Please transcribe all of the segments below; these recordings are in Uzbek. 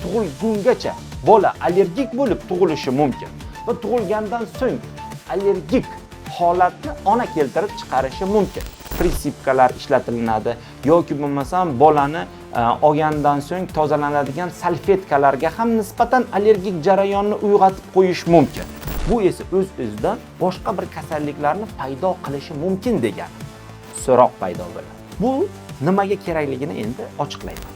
Tug'ilgungacha bola allergik bo'lib tug'ilishi mumkin va tug'ilgandan so'ng allergik holatni ona keltirib chiqarishi mumkin. Присыпка lar ishlatilinadi yoki bo'lmasam bolani olgandan so'ng tozalanadigan salfetkalarga ham nisbatan allergik jarayonni uyg'otib qo'yish mumkin. Bu esa o'z o'zidan boshqa bir kasalliklarni paydo qilishi mumkin degan so'roq paydo bo'ladi. Bu nimaga kerakligini endi ochiqlayman.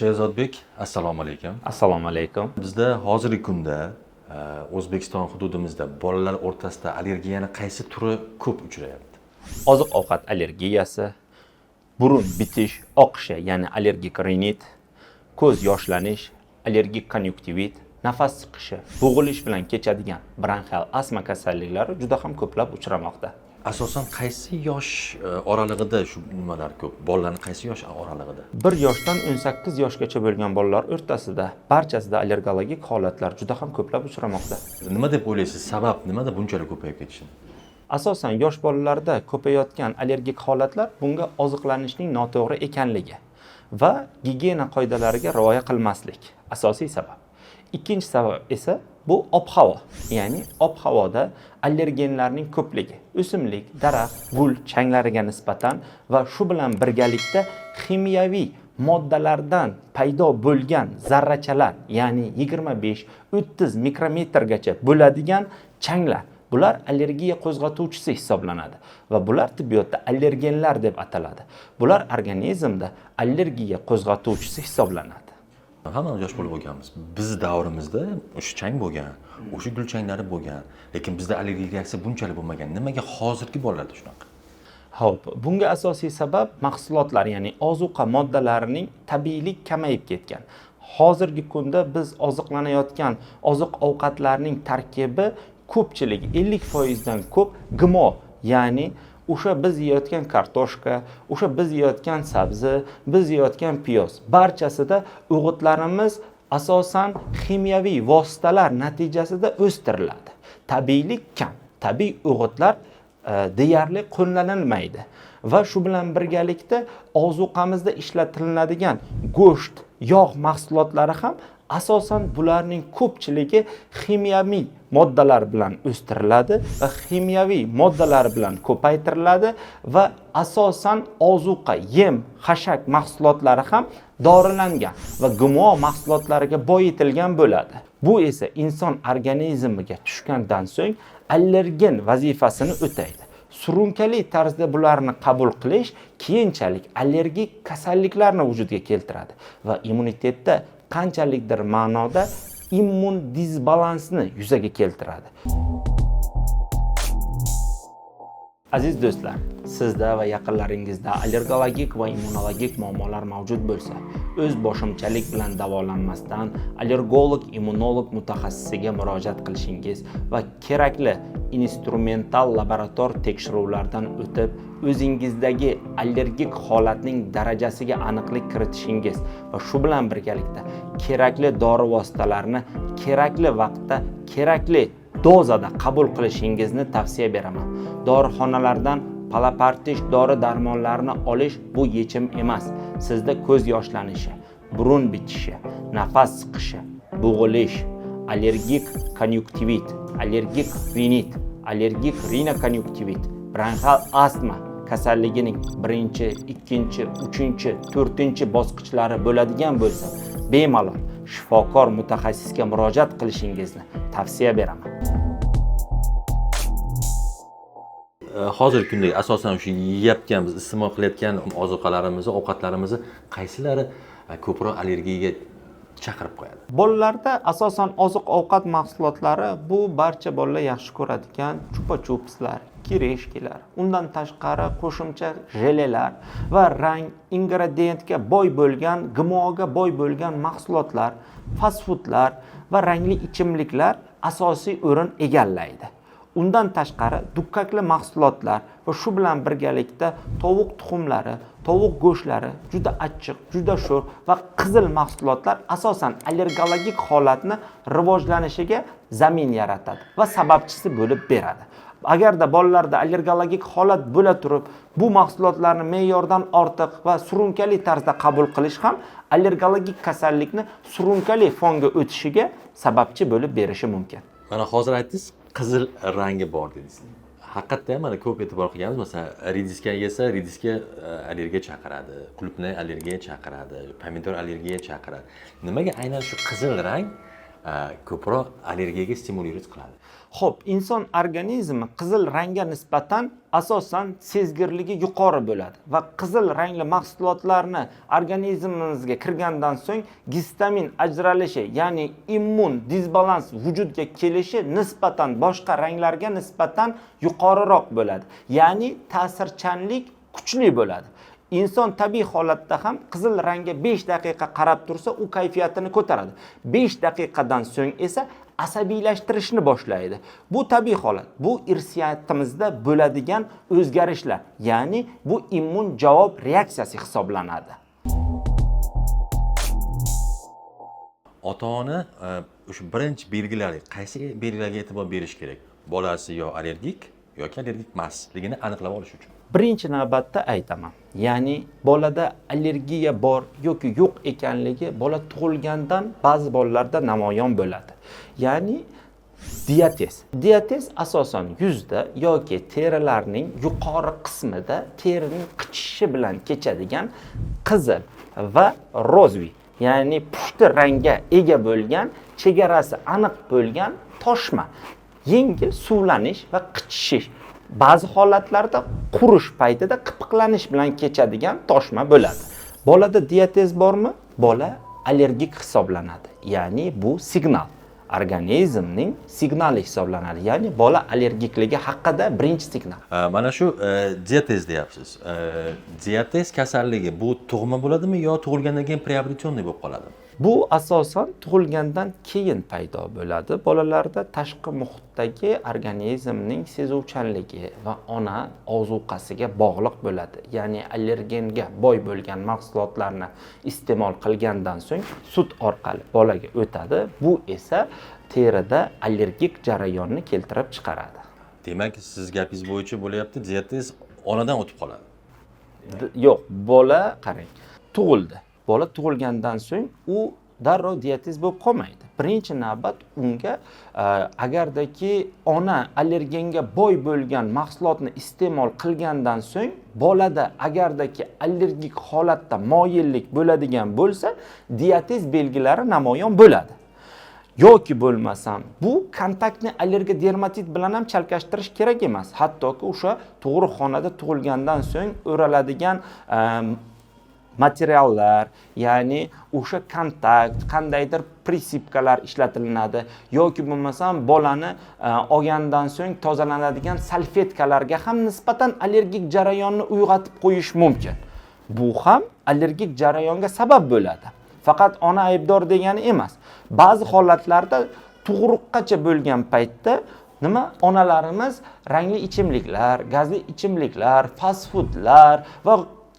Sherzodbek, assalomu alaykum. Assalomu alaykum. Bizda hozirgi kunda O'zbekiston hududimizda bolalar o'rtasida allergiyani qaysi turi ko'p uchrayapti? Oziq ovqat allergiyasi, burun bitish, oqishi, ya'ni allergik rinit, ko'z yoshlanish, allergik konyuktivit, nafas siqishi, bo'g'ilish bilan kechadigan bronxial astma kasalliklari juda ham ko'plab uchramoqda. Asosan qaysi yosh oralig'ida shu nimalar ko'p? Bolalarni qaysi yosh oralig'ida? 1 yoshdan 18 yoshgacha bo'lgan bolalar o'rtasida barchasida allergologik holatlar juda ham ko'plab uchramoqda. Nima deb o'ylaysiz? Sabab nimada bunchalik ko'payib ketishini? Asosan yosh bolalarda ko'payayotgan allergik holatlar bunga oziqlanishning noto'g'ri ekanligi va gigiyena qoidalariga rioya qilmaslik asosiy sabab. Ikkinchi sabab esa bu ob-havo, ya'ni ob-havoda allergenlarning ko'pligi, o'simlik, daraxt, gul changlariga nisbatan va shu bilan birgalikda ximiyaviy moddalardan paydo bo'lgan zarrachalar, ya'ni 25-30 mikrometrgacha bo'ladigan changlar, bular allergiya qo'zg'atuvchisi hisoblanadi va bular tibbiyotda allergenlar deb ataladi. Bular organizmda allergiya qo'zg'atuvchisi hisoblanadi. Hammamiz yosh bola bo'lganmiz. Biz davrimizda o'sha chang bo'lgan, o'sha gul changlari bo'lgan, lekin bizda allergik reaksiya bunchalik bo'lmagan. Nimaga hozirgi bolalarda shunaqa? Xo'p, bunga asosiy sabab mahsulotlar, ya'ni ozuqa moddalarining tabiiylik kamayib ketgan. Hozirgi kunda biz oziqlanayotgan oziq-ovqatlarning tarkibi ko'pchiligi 50% dan ko'p GMO, ya'ni o'sha biz yeyotgan kartoshka, o'sha biz yeyotgan sabzi, biz yeyotgan piyoz, barchasida o'g'itlarimiz asosan ximiyaviy vositalar natijasida o'stiriladi. Tabiiylik kam, tabiiy o'g'itlar deyarli qo'llanilmaydi va shu bilan birgalikda ozuqamizda ishlatiladigan go'sht, yog' mahsulotlari ham asosan bularning ko'pchiligi ximiyaviy moddalar bilan o'stiriladi va ximiyaviy moddalar bilan ko'paytiriladi va asosan ozuqa, yem, xashak mahsulotlari ham dorilangan va GMO mahsulotlariga boyitilgan bo'ladi. Bu esa inson organizmiga tushgandan so'ng allergen vazifasini o'taydi. Surunkali tarzda bularni qabul qilish keyinchalik allergik kasalliklarni vujudga keltiradi va immunitetda qanchalikdir ma'noda immun disbalansni yuzaga keltiradi. Aziz do'stlar, sizda va yaqinlaringizda allergologik va immunologik muammolar mavjud bo'lsa, o'z boshimchalik bilan davolanmasdan allergolog, immunolog mutaxassisiga murojaat qilishingiz va kerakli instrumental laborator tekshiruvlardan o'tib, o'zingizdagi allergik holatning darajasiga aniqlik kiritishingiz va shu bilan birgalikda kerakli dori vositalarini kerakli vaqtda, kerakli dozada qabul qilishingizni tavsiya beraman. Dorixonalardan palapartish dori darmonlarni olish bu yechim emas. Sizda ko'z yoshlanishi, burun bitishi, nafas siqishi, bo'g'ilish, allergik konyuktivit, allergik rinit, allergik rinokonyuktivit, bronxial astma kasalligining 1, 2, 3, 4 bosqichlari bo'ladigan bo'lsa, bemalol shifokor mutaxassisga murojaat qilishingizni tavsiya beraman. Hozirgi kunda asosan o'sha yeyotgan, biz iste'mol qilayotgan ozuqalarimizni, ovqatlarimizni qaysilari ko'proq allergiyaga chaqirib qo'yadi? Bolalarda asosan oziq-ovqat mahsulotlari bu barcha bolalar yaxshi ko'radigan chupa-chupslar, kirishkilar, undan tashqari qo'shimcha jelelar va rang, ingrediyentga boy bo'lgan, GMOga boy bo'lgan mahsulotlar, fast foodlar va rangli ichimliklar asosiy o'rin egallaydi. Undan tashqari dukkakli mahsulotlar va shu bilan birgalikda tovuq tuxumlari, tovuq go'shtlari juda achchiq, juda sho'r va qizil mahsulotlar asosan allergologik holatni rivojlanishiga zamin yaratadi va sababchisi bo'lib beradi. Agarda bolalarda allergologik holat bo'la turib, bu mahsulotlarni me'yordan ortiq va surunkali tarzda qabul qilish ham allergologik kasallikni surunkali fonga o'tishiga sababchi bo'lib berishi mumkin. Mana hozir aytdingiz, qizil rangi bor dedingiz. Haqiqatda ham mana ko'p e'tibor qilganmiz, masalan, rediska yesa, rediska allergiya chaqiradi, qulupnay allergiya chaqiradi, pomidor allergiya chaqiradi. Nimaga aynan shu qizil rang ko'proq allergiyaga стимулировать qiladi? Xo'p, inson organizmi qizil rangga nisbatan asosan sezgirligi yuqori bo'ladi va qizil rangli mahsulotlarni organizmimizga kirgandan so'ng gistamin ajralishi, ya'ni immun disbalans vujudga kelishi nisbatan boshqa ranglarga nisbatan yuqoriroq bo'ladi. Ya'ni ta'sirchanlik kuchli bo'ladi. Inson tabiiy holatda ham qizil rangga 5 daqiqa qarab tursa, u kayfiyatini ko'taradi. 5 daqiqadan so'ng esa asabiylashtirishni boshlaydi. Bu tabiiy holat. Bu irsiyatimizda bo'ladigan o'zgarishlar, ya'ni bu immun javob reaksiyasi hisoblanadi. Ota-ona o'sha birinchi belgilari, qaysi belgilarga e'tibor berish kerak? Bolasi yo allergik yoki allergik emasligini aniqlab olish uchun. Birinchi navbatda aytaman, ya'ni bolada allergiya bor yoki yo'q ekanligi bola tug'ilgandan ba'zi bolalarda namoyon bo'ladi. Ya'ni diatez. Diatez asosan yuzda yoki terilarning yuqori qismida terining qichishishi bilan kechadigan qizil va розовый, ya'ni pushti rangga ega bo'lgan, chegarasi aniq bo'lgan toshma, yengil suvlanish va qichishish, ba'zi holatlarda qurish paytida qipiqlanish bilan kechadigan toshma bo'ladi. Bolada diatez bormi? Bola allergik hisoblanadi. Ya'ni bu signal, organizmning signali hisoblanadi. Ya'ni bola allergikligi haqida birinchi signal. Mana shu diatez deyapsiz. Diatez kasalligi bu tug'ma bo'ladimi yo tug'ilgandan keyin приобретенный bo'lib qoladimi? Bu asosan tug'ilgandan keyin paydo bo'ladi. Bolalarda tashqi muhitdagi organizmning sezuvchanligi va ona ozuqasiga bog'liq bo'ladi. Ya'ni allergenga boy bo'lgan mahsulotlarni iste'mol qilgandan so'ng sut orqali bolaga o'tadi. Bu esa terida allergik jarayonni keltirib chiqaradi. Demak, siz gapingiz bo'yicha bo'lyapti, diatez onadan o'tib qoladi. Yo'q, bola qarang, tug'ildi. Bola tug'ilgandan so'ng u darrov diatez bo'lib qolmaydi. Birinchi navbat unga agardaki ona allergenga boy bo'lgan mahsulotni iste'mol qilgandan so'ng bolada agardaki allergik holatda moyillik bo'ladigan bo'lsa, diatez belgilari namoyon bo'ladi. Yoki bo'lmasam bu kontaktni allergodermatit bilan ham chalkashtirish kerak emas. Hattoki o'sha tug'ruqxonada tug'ilgandan so'ng o'raladigan materiallar, ya'ni o'sha kontakt, qandaydir prisipkalar ishlatilinadi yoki bo'lmasam bolani olgandan so'ng tozalanadigan salfetkalarga ham nisbatan allergik jarayonni uyg'otib qo'yish mumkin. Bu ham allergik jarayonga sabab bo'ladi. Faqat ona aybdor degani emas. Ba'zi holatlarda tug'ruqqacha bo'lgan paytda nima onalarimiz rangli ichimliklar, gazli ichimliklar, fast foodlar va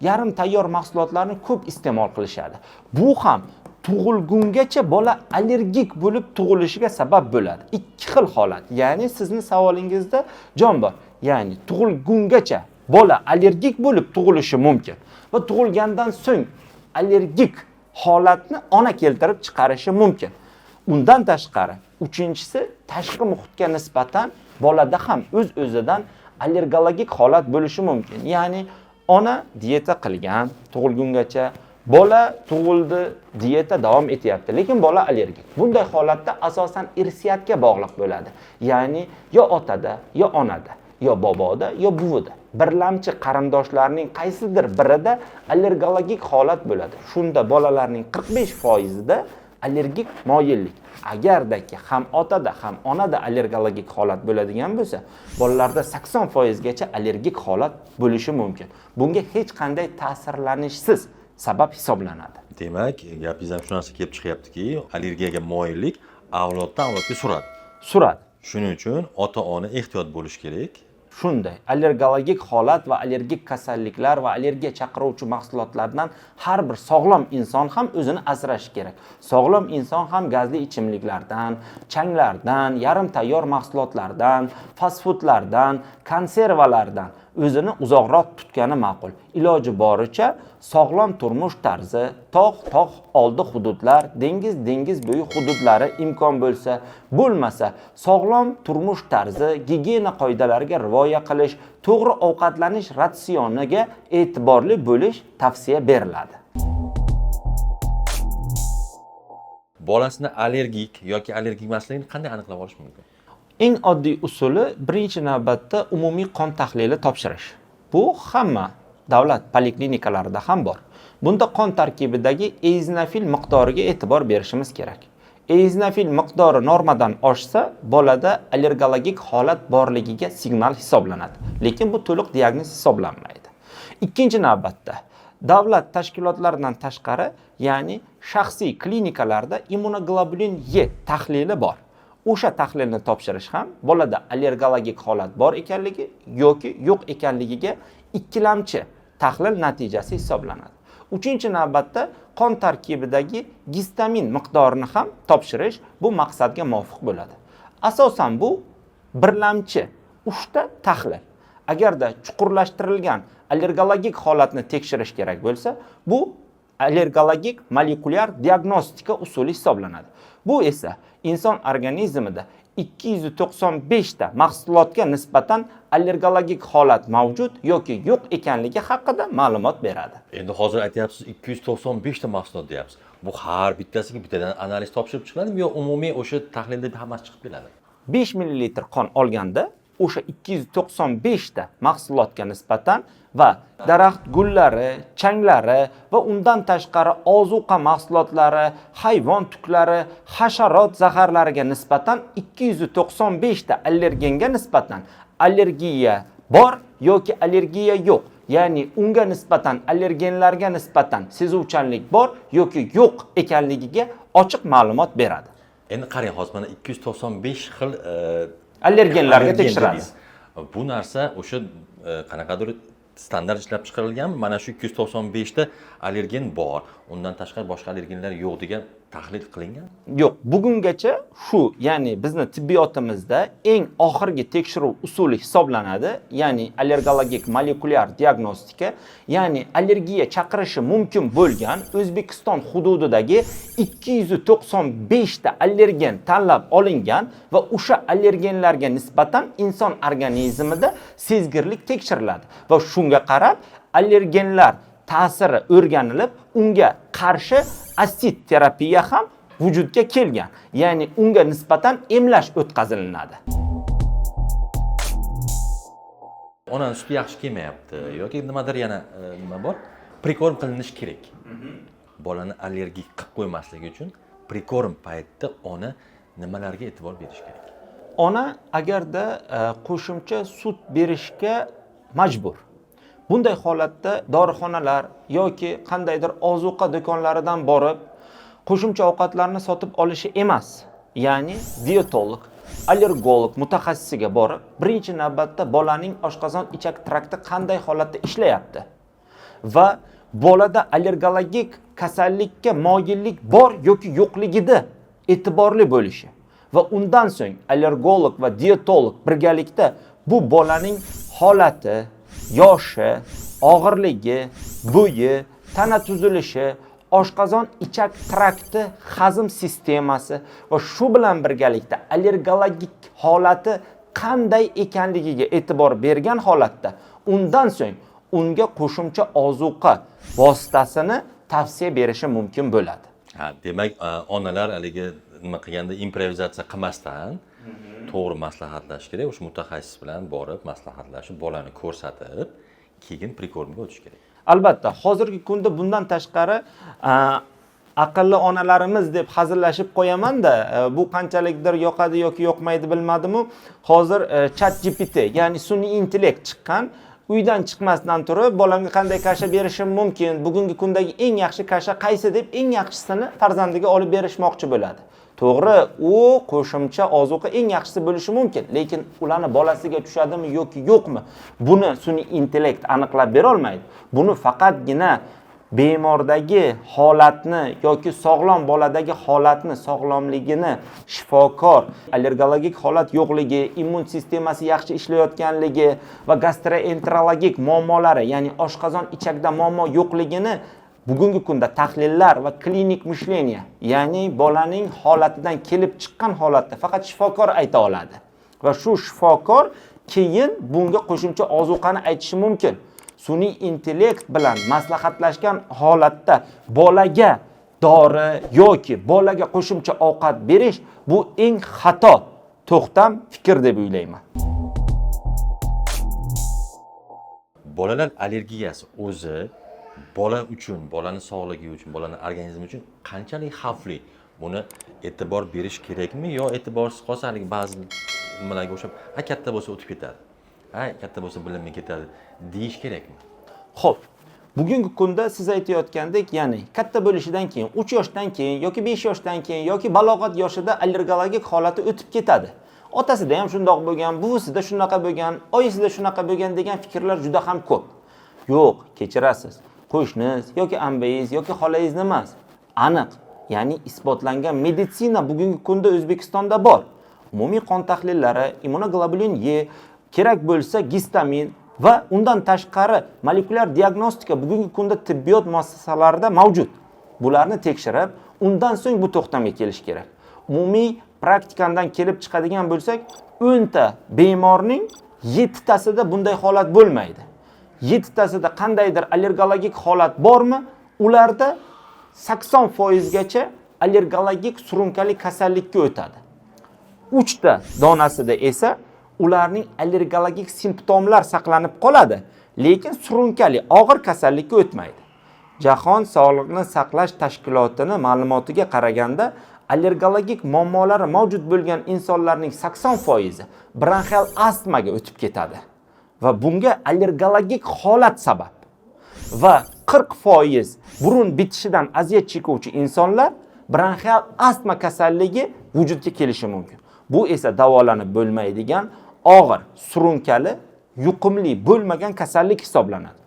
yarim tayyor mahsulotlarni ko'p iste'mol qilishadi. Bu ham tug'ilgungacha bola allergik bo'lib tug'ilishiga sabab bo'ladi. Ikki xil holat. Ya'ni sizni savolingizda jon bor. Ya'ni tug'ilgungacha bola allergik bo'lib tug'ilishi mumkin va tug'ilgandan so'ng allergik holatni ona keltirib chiqarishi mumkin. Undan tashqari, uchinchisi tashqi muhitga nisbatan bolada ham o'z-o'zidan allergologik holat bo'lishi mumkin. Ya'ni ona dieta qilgan tug'ilgungacha, bola tug'ildi, dieta davom etyapti, lekin bola allergik. Bunday holatda asosan irsiyatga bog'liq bo'ladi. Ya'ni yo otada, yo onada, yo boboda, yo buvida. Birlamchi qarindoshlarning qaysidir birida allergologik holat bo'ladi. Shunda bolalarning 45%ida allergik moyillik. Agardaki ham otada, ham onada allergologik holat bo'ladigan bo'lsa, bolalarda 80%gacha allergik holat bo'lishi mumkin. Bunga hech qanday ta'sirlanishsiz sabab hisoblanadi. Demak, gapingizdan shu narsa kelib chiqyaptiki, allergiyaga moyillik avloddan avlodga suradi. Suradi. Shuning uchun ota-ona ehtiyot bo'lish kerak. Shunday allergologik holat va allergik kasalliklar va allergiya chaqiruvchi mahsulotlardan har bir sog'lom inson ham o'zini asrashi kerak. Sog'lom inson ham gazli ichimliklardan, changlardan, yarim tayyor mahsulotlardan, fast foodlardan, konservalardan o'zini uzoqroq tutgani ma'qul. Iloji boricha sog'lom turmush tarzi, tog' tog' oldi hududlar, dengiz dengiz bo'yi hududlari imkon bo'lsa, bo'lmasa sog'lom turmush tarzi, gigiyena qoidalariga rioya qilish, to'g'ri ovqatlanish ratsioniga e'tiborli bo'lish tavsiya beriladi. Bolasini allergik yoki allergik emasligini qanday aniqlab olish mumkin? Eng oddiy usuli birinchi navbatda umumiy qon tahlili topshirish. Bu hamma davlat poliklinikalarida ham bor. Bunda qon tarkibidagi eozinofil miqdoriga e'tibor berishimiz kerak. Eozinofil miqdori normadan oshsa, bolada allergologik holat borligiga signal hisoblanadi. Lekin bu to'liq diagnoz hisoblanmaydi. Ikkinchi navbatda davlat tashkilotlaridan tashqari, ya'ni shaxsiy klinikalarda immunoglobulin E tahlili bor. O'sha tahlilni topshirish ham bolada allergologik holat bor ekanligi yoki yo'q ekanligiga ikkilamchi tahlil natijasi hisoblanadi. Uchinchi navbatda qon tarkibidagi gistamin miqdorini ham topshirish bu maqsadga muvofiq bo'ladi. Asosan bu birlamchi 3 ta tahlil. Agarda chuqurlashtirilgan allergologik holatni tekshirish kerak bo'lsa, bu allergologik molekulyar diagnostika usuli hisoblanadi. Bu esa inson organizmida 295 ta mahsulotga nisbatan allergologik holat mavjud yoki yo'q ekanligi haqida ma'lumot beradi. Endi hozir aytyapsiz, 295 ta mahsulot deyapsiz. Bu har bittasiga bittadan analiz topshirib chiqiladimi yo umumiy o'sha tahlilda hammasi chiqib keladi? 5 ml qon olganda o'sha 295 ta mahsulotga nisbatan va daraxt gullari, changlari va undan tashqari ozuqa mahsulotlari, hayvon tuklari, hasharot zaharlariga nisbatan 295 ta allergenga nisbatan allergiya bor yoki allergiya yo'q, ya'ni unga nisbatan allergenlarga nisbatan sezuvchanlik bor yoki yo'q ekanligiga ochiq ma'lumot beradi. Endi qarang, hozir mana 295 xil allergenlarga allergen tekshiradi. Dedingiz. Bu narsa o'sha qanaqadir standart ishlab chiqarilganmi? Mana shu 295 ta allergen bor, undan tashqari boshqa allergenlar yo'q degan tahlil qilingan? Yo'q, bugungacha shu, ya'ni bizni tibbiyotimizda eng oxirgi tekshiruv usuli hisoblanadi, ya'ni allergologik molekulyar diagnostika, ya'ni allergiya chaqirishi mumkin bo'lgan O'zbekiston hududidagi 295 ta allergen tanlab olingan va o'sha allergenlarga nisbatan inson organizmida sezgirlik tekshiriladi va shunga qarab allergenlar ta'siri o'rganilib, unga qarshi asid terapiya ham vujudga kelgan, ya'ni unga nisbatan emlash o'tkazilinadi. Onani suti yaxshi kelmayapti yoki nimadir yana nima bor, приkorm qilinishi kerak. Bolani allergik qilib qo'ymasligi uchun приkorm paytida ona nimalarga e'tibor berish kerak? Ona agarda qo'shimcha sut berishga majbur, bunday holatda dorixonalar yoki qandaydir ozuqa do'konlaridan borib qo'shimcha ovqatlarni sotib olishi emas, ya'ni dietolog, allergolog mutaxassisiga borib, birinchi navbatda bolaning oshqozon ichak trakti qanday holatda ishlayapti va bolada allergologik kasallikka moyillik bor yoki yo'qligida e'tiborli bo'lishi va undan so'ng allergolog va dietolog birgalikda bu bolaning holati, yoshi, og'irligi, bo'yi, tana tuzilishi, oshqozon ichak trakti hazm sistemasi va shu bilan birgalikda allergologik holati qanday ekanligiga e'tibor bergan holatda undan so'ng unga qo'shimcha ozuqa vositasini tavsiya berishi mumkin bo'ladi. Ha, demak, onalar haligi nima qilganda improvizatsiya qilmasdan to'g'ri maslahatlashish kerak. O'sha mutaxassis bilan borib maslahatlashib, bolani ko'rsatib, keyin приkorm ga o'tish kerak. Albatta, hozirgi kunda bundan tashqari aqlli onalarimiz deb hazillashib qo'yamanda, bu qanchalikdir yoqadi yoki yoqmaydi bilmadimu, hozir chat GPT, ya'ni sun'iy intellekt chiqqan. Uydan chiqmasdan turib bolamga qanday kasha berishim mumkin, bugungi kundagi eng yaxshi kasha qaysi deb eng yaxshisini farzandiga olib berishmoqchi bo'ladi. To'g'ri, u qo'shimcha ozuqa eng yaxshisi bo'lishi mumkin, lekin ularni bolasiga tushadimi yoki yo'qmi, buni sun'iy intellekt aniqlab bera olmaydi. Buni faqatgina bemordagi holatni yoki sog'lom boladagi holatni, sog'lomligini shifokor, allergologik holat yo'qligi, immun sistemasi yaxshi ishlayotganligi va gastroenterologik muammolari, ya'ni oshqozon ichakda muammo yo'qligini bugungi kunda tahlillar va klinik мышление, ya'ni bolaning holatidan kelib chiqqan holatda faqat shifokor ayta oladi. Va shu shifokor keyin bunga qo'shimcha ozuqani aytishi mumkin. Sun'iy intellekt bilan maslahatlashgan holatda bolaga dori yoki bolaga qo'shimcha ovqat berish bu eng xato to'xtam fikr deb o'ylayman. Bolalar allergiyasi o'zi bola uchun, bolani sog'ligi uchun, bolani organizmi uchun qanchalik xavfli? Buni e'tibor berish kerakmi yo e'tiborsiz qolsa haligi ba'zi nimalarga o'xshab, ha katta bo'lsa o'tib ketadi, ha katta bo'lsa bilinmay ketadi deyish kerakmi? Xo'p, bugungi kunda siz aytayotgandek, ya'ni katta bo'lishidan keyin, 3 yoshdan keyin yoki 5 yoshdan keyin yoki balog'at yoshida allergologik holati o'tib ketadi. Otasida ham shundoq bo'lgan, buvisida shunaqa bo'lgan, oyisida shunaqa bo'lgan degan fikrlar juda ham ko'p. Yo'q, kechirasiz. Qo'shningiz yoki ambangiz yoki xolangizni emas. Aniq, ya'ni isbotlangan meditsina bugungi kunda O'zbekistonda bor. Umumiy qon tahlillari, immunoglobulin E, kerak bo'lsa gistamin va undan tashqari molekulyar diagnostika bugungi kunda tibbiyot muassasalarida mavjud. Bularni tekshirib, undan so'ng bu to'xtamga kelish kerak. Umumiy praktikamdan kelib chiqadigan bo'lsak, 10 ta bemorning 7 tasida bunday holat bo'lmaydi. 7 tasida qandaydir allergologik holat bormi? Ularda 80% gacha allergologik surunkali kasallikka o'tadi. 3 ta donasida esa ularning allergologik simptomlar saqlanib qoladi, lekin surunkali og'ir kasallikka o'tmaydi. Jahon sog'liqni saqlash tashkilotini ma'lumotiga qaraganda allergologik muammolari mavjud bo'lgan insonlarning 80% bronxial astmaga o'tib ketadi va bunga allergologik holat sabab. Va 40% burun bitishidan aziyat chekuvchi insonlar bronxial astma kasalligi vujudga kelishi mumkin. Bu esa davolanib bo'lmaydigan og'ir, surunkali, yuqumli bo'lmagan kasallik hisoblanadi.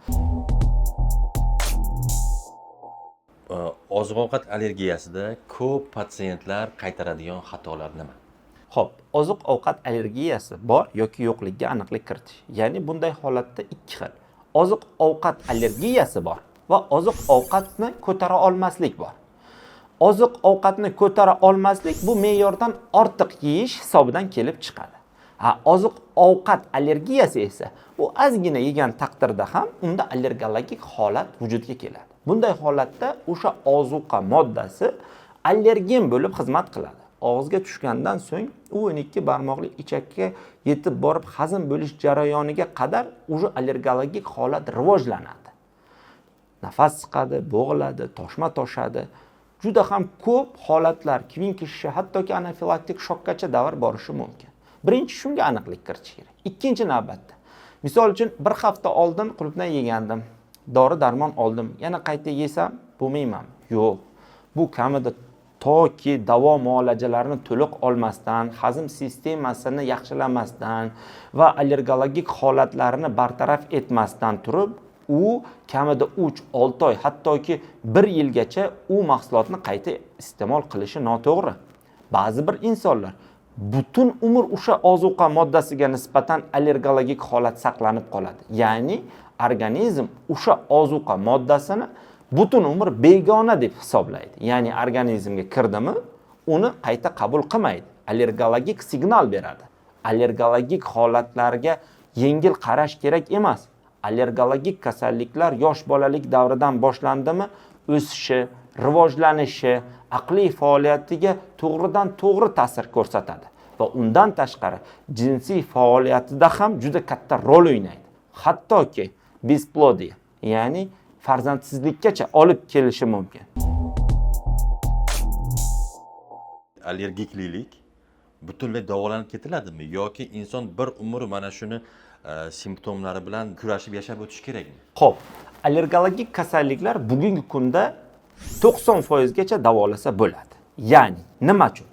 Oziq-ovqat allergiyasida ko'p patsientlar qaytaradigan xatolar nima? Xo'p, oziq-ovqat allergiyasi bor yoki yo'qligiga aniqlik kiritish. Ya'ni bunday holatda ikki xil. Oziq-ovqat allergiyasi bor va oziq-ovqatni ko'tara olmaslik bor. Oziq-ovqatni ko'tara olmaslik bu me'yordan ortiq yeyish hisobidan kelib chiqadi. Ha, oziq-ovqat allergiyasi esa bu ozgina yegan taqdirda ham unda allergologik holat vujudga keladi. Bunday holatda o'sha ozuqa moddasi allergen bo'lib xizmat qiladi. Og'izga tushgandan so'ng u 12 barmoqli ichakka yetib borib hazm bo'lish jarayoniga qadar уже allergologik holat rivojlanadi. Nafas chiqadi, bo'g'iladi, toshma toshadi. Juda ham ko'p holatlar, kvinki shisha, hattoki anafilaktik shokkacha davr borishi mumkin. Birinchi shunga aniqlik kiritish kerak. Ikkinchi navbatda, misol uchun bir hafta oldin qulupnay yegandim, dori darmon oldim, yana qayta yesam bo'lmayman. Yo'q. Bu kamida toki davo muolajalarini to'liq olmasdan, hazm sistemasini yaxshilamasdan va allergologik holatlarini bartaraf etmasdan turib, u kamida 3-6 oy, hattoki 1 yilgacha u mahsulotni qayta iste'mol qilishi noto'g'ri. Ba'zi bir insonlar butun umr o'sha ozuqa moddasiga nisbatan allergologik holat saqlanib qoladi. Ya'ni organizm o'sha ozuqa moddasini butun umr begona deb hisoblaydi. Ya'ni organizmga kirdimi, uni qayta qabul qilmaydi. Allergologik signal beradi. Allergologik holatlarga yengil qarash kerak emas. Allergologik kasalliklar yosh bolalik davridan boshlandimi, o'sishi, rivojlanishi, aqliy faoliyatiga to'g'ridan to'g'ri ta'sir ko'rsatadi va undan tashqari jinsiy faoliyatida ham juda katta rol o'ynaydi. Hattoki besplodiya, ya'ni farzandsizlikkacha olib kelishi mumkin. Allergiklilik butunlay davolanib ketiladimi yoki inson bir umr mana shuni simptomlari bilan kurashib yashab o'tish kerakmi? Xo'p, allergologik kasalliklar bugungi kunda 90% gacha davolasa bo'ladi. Ya'ni nima uchun?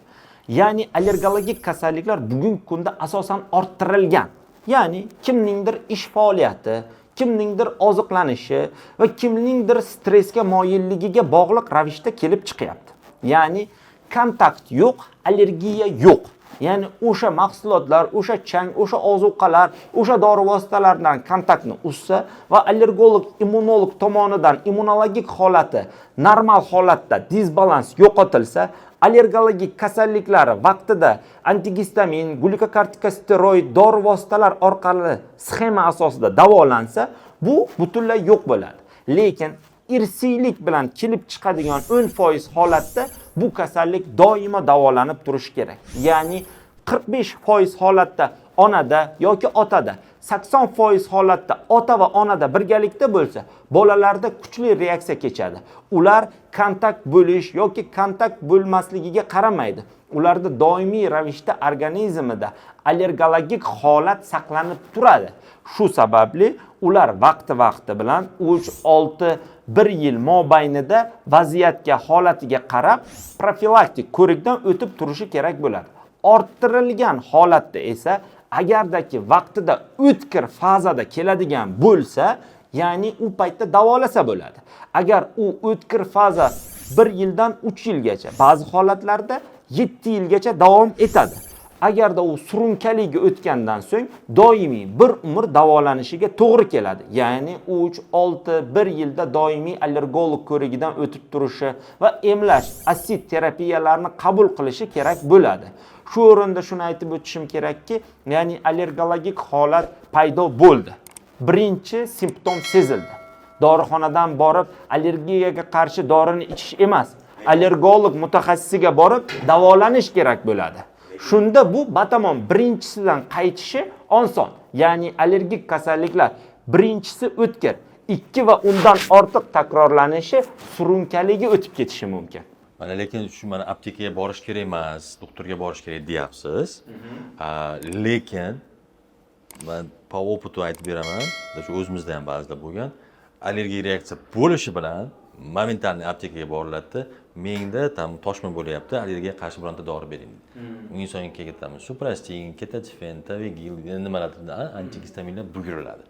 Ya'ni allergologik kasalliklar bugungi kunda asosan orttirilgan. Ya'ni kimningdir ish faoliyati, kimningdir oziqlanishi va kimningdir stressga moyilligiga bog'liq ravishda kelib chiqyapti. Ya'ni kontakt yo'q, allergiya yo'q. Ya'ni o'sha mahsulotlar, o'sha chang, o'sha ozuqalar, o'sha dori vositalaridan kontaktni uzsa va allergolog, immunolog tomonidan immunologik holati normal holatda disbalans yo'qotilsa, allergologik kasalliklari vaqtida antigistamin, glukokortikosteroid dori vositalar orqali sxema asosida davolansa, bu butunlay yo'q bo'ladi. Lekin irsiylik bilan kelib chiqadigan 10% holatda bu kasallik doimo davolanib turishi kerak. Ya'ni 45% holatda onada yoki otada, 80% holatda ota va onada birgalikda bo'lsa, bolalarda kuchli reaksiya kechadi. Ular kontakt bo'lish yoki kontakt bo'lmasligiga qaramaydi. Ularda doimiy ravishda organizmida allergologik holat saqlanib turadi. Shu sababli ular vaqti-vaqti bilan 3, 6, 1 yil mobaynida vaziyatga, holatiga qarab profilaktik ko'rikdan o'tib turishi kerak bo'ladi. Orttirilgan holatda esa agardaki vaqtida o'tkir fazada keladigan bo'lsa, ya'ni u paytda davolasa bo'ladi. Agar u o'tkir faza 1 yildan 3 yilgacha, ba'zi holatlarda 7 yilgacha davom etadi. Agarda u surunkaliga o'tgandan so'ng doimiy bir umr davolanishiga to'g'ri keladi. Ya'ni 3, 6, 1 yilda doimiy allergolog ko'rigidan o'tib turishi va emlash, asid terapiyalarini qabul qilishi kerak bo'ladi. Shu o'rinda shuni aytib o'tishim kerakki, ya'ni allergologik holat paydo bo'ldi. Birinchi simptom sezildi. Dorixonadan borib allergiyaga qarshi dorini ichish emas, allergolog mutaxassisiga borib davolanish kerak bo'ladi. Shunda bu batamom birinchisidan qaytishi oson. Ya'ni allergik kasalliklar birinchisi o'tkir, 2 va undan ortiq takrorlanishi surunkaligi o'tib ketishi mumkin. Mana lekin shu mana aptekaga borish kerak emas, doktorga borish kerak deyapsiz. Lekin man по опыту aytib beraman, shu o'zimizda ham ba'zida bo'lgan. Allergik reaksiya bo'lishi bilan моментально aptekaga boriladida, menda там toshma bo'lyapti, allergiyaga qarshi bironta dori bering deydi. U insonga ketamiz, suprastin, ketotifen, tavegil, nimalardir, antigistaminlar buyuriladi.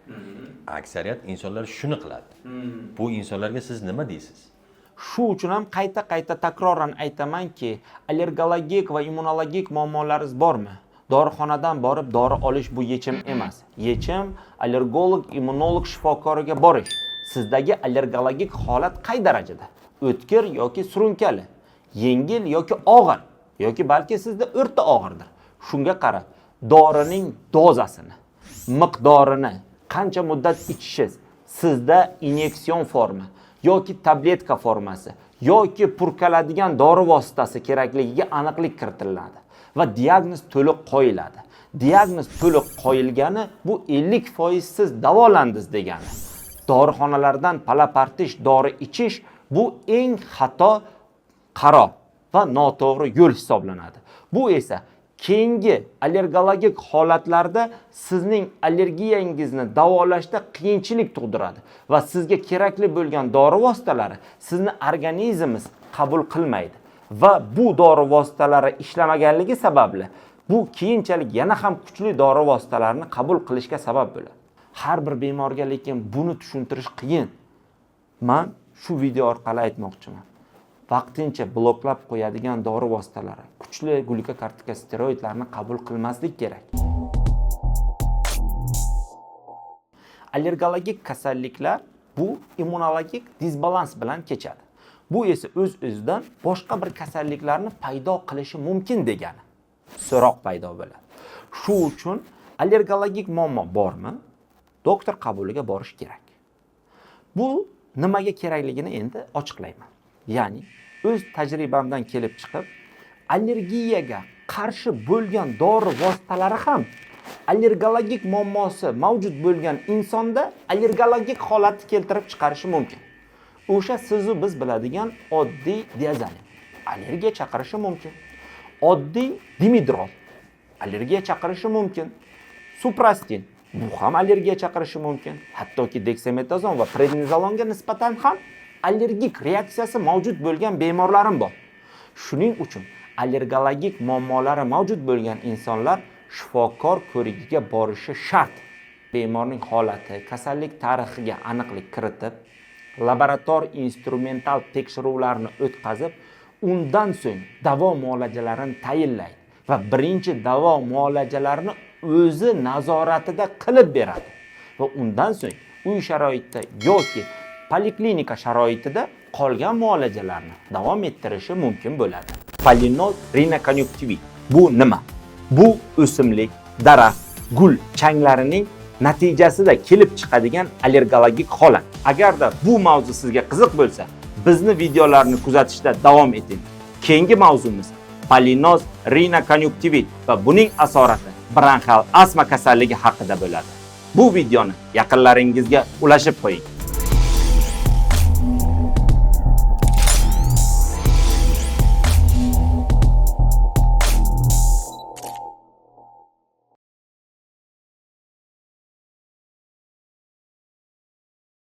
Aksariyat insonlar shuni qiladi. Bu insonlarga siz nima deysiz? Shu uchun ham qayta-qayta takroran aytamanki, allergologik va immunologik muammolaringiz bormi? Dorixonadan borib dori olish bu yechim emas. Yechim allergolog, immunolog shifokoriga borish. Sizdagi allergologik holat qay darajada? O'tkir yoki surunkali, yengil yoki og'ir, yoki balki sizda o'rta og'irdir. Shunga qarab dorining dozasini, miqdorini, qancha muddat ichishingiz, sizda inyeksion forma yoki tabletka formasi yoki purkaladigan dori vositasi kerakligiga aniqlik kiritiladi va diagnoz to'liq qo'yiladi. Diagnoz to'liq qo'yilgani bu 50% siz davolandingiz degani. Dorixonalardan pala-partish dori ichish bu eng xato qaror va noto'g'ri yo'l hisoblanadi. Bu esa keyingi allergologik holatlarda sizning allergiyangizni davolashda qiyinchilik tug'diradi va sizga kerakli bo'lgan dori vositalari sizni organizmingiz qabul qilmaydi va bu dori vositalari ishlamaganligi sababli bu keyinchalik yana ham kuchli dori vositalarini qabul qilishga sabab bo'ladi. Har bir bemorga lekin buni tushuntirish qiyin. Man shu video orqali aytmoqchiman. Vaqtincha bloklab qo'yadigan dori vositalari, kuchli glukokortikosteroidlarni qabul qilmaslik kerak. Allergologik kasalliklar bu immunologik disbalans bilan kechadi. Bu esa o'z-o'zidan boshqa bir kasalliklarni paydo qilishi mumkin degani. So'roq paydo bo'ladi. Shu uchun allergologik muammo bormi? Doktor qabuliga borish kerak. Bu nimaga kerakligini endi ochiqlayman. Ya'ni o'z tajribamdan kelib chiqib, allergiyaga qarshi bo'lgan dori vositalari ham allergologik muammosi mavjud bo'lgan insonda allergologik holatni keltirib chiqarishi mumkin. O'sha sizu biz biladigan oddiy diazolin allergiya chaqirishi mumkin. Oddiy dimidrol allergiya chaqirishi mumkin. Suprastin bu ham allergiya chaqirishi mumkin. Hattoki deksametazon va prednizolonga nisbatan ham allergik reaksiyasi mavjud bo'lgan bemorlarim bor. Shuning uchun Allergologik muammolari mavjud bo'lgan insonlar shifokor ko'rigiga borishi shart. Bemorning holati, kasallik tarixiga aniqlik kiritib, laborator instrumental tekshiruvlarni o'tkazib, undan so'ng davo muolajalarini tayinlaydi va birinchi davo muolajalarini o'zi nazoratida qilib beradi va undan so'ng uy sharoitida yoki poliklinika sharoitida qolgan muolajalarni davom ettirishi mumkin bo'ladi. Polinoz rinokon'yunktivit bu nima? Bu o'simlik, daraxt, gul changlarining natijasida kelib chiqadigan allergologik holat. Agarda bu mavzu sizga qiziq bo'lsa, bizni videolarni kuzatishda davom eting. Keyingi mavzumiz polinoz rinokon'yunktivit va buning asorati bronxial astma kasalligi haqida bo'ladi. Bu videoni yaqinlaringizga ulashib qo'ying.